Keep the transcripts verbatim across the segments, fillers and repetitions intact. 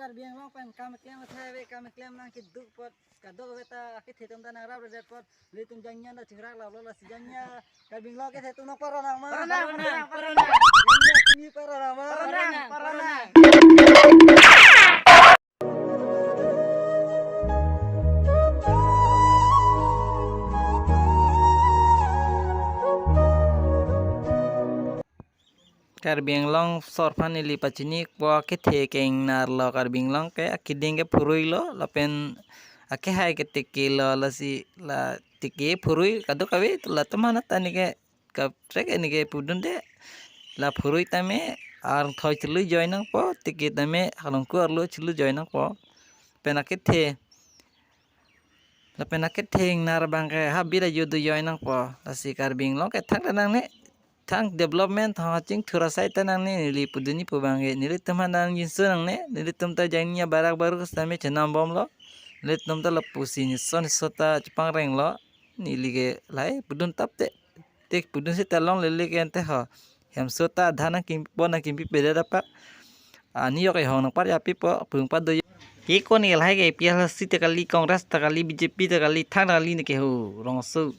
Karbi Anglong pen kam klem athai ave, kam klem nangkeduk apot, kadokave ta akethe atum ta nangrapledet apot, nelitum jangnya ta chingrak laplo, lasi jangnya Karbi Anglong akethe atum nangparonang ma? Paronang, paronang, paronang. Jangnya kimi paronang ma? Paronang, paronang. Karbi Anglong sor aphan neli pachini ikpo, akethe ke ingnerlo, Karbi Anglong ke akeding ke phuruilo, lapen akehai ke tekelo, lasi la teke phurui kadokave, latum aphan ta neke kaprek ke neke pudunde, la phurui tame arthoi chelu joi nangpo, teke tame alongku arlo chelu joi nangpo. Pen akethe, lapen akethe ingner abang ke habit ajo do joi nangpo. Lasi Karbi Anglong ke thangta nangne, thang development thang chingthur asai ta nangne, neli pudunji pu abang ke, nelitum aphan nangjinso nangne, nelitum ta jangnya barak baru sitame chenam bomlo, nelitum ta lapusi nison niso ta chepangrenglo, neli ke lahai pudun tap te, te pudun seta longlele ke ante ho. Hemso ta adhan nangkimpo, nangkimpipedet apak. Ani yok ehong nangpar ya pipo, pung pa do. Ke ko ne lahai ke A P H L C ta kali, Congress ta kali, B J P ta kali, thang ta kali neke ho, rongso.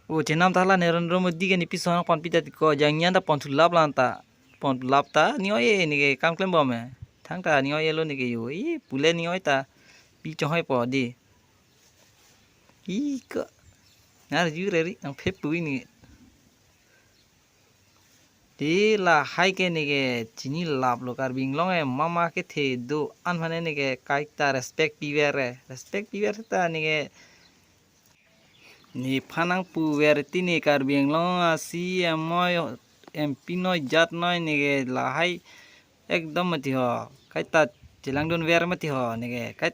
O chenam ta hala Narendra Modi ke ne piso nangponpi ta tiko, jangnya ta ponthu lap lang ta. Ponthu lap ta ni oi neke kam klem bom e. Thangta ni oi lo neke jo. I pule ni oi ta pi chonghoi po di. I ko. Ngarju reri nangphe pui ni. Di lahai ke neke chinilaplo, Karbi Anglong e mama kethe do-an aphan neke kaita respect piver e. Respect piver ta neke nephan nangpuver ti ne Karbi Anglong a C M oi, M P noi, jat noi neke lahai ekdom mati ho. Kaita chelangdunver mati ho neke kaita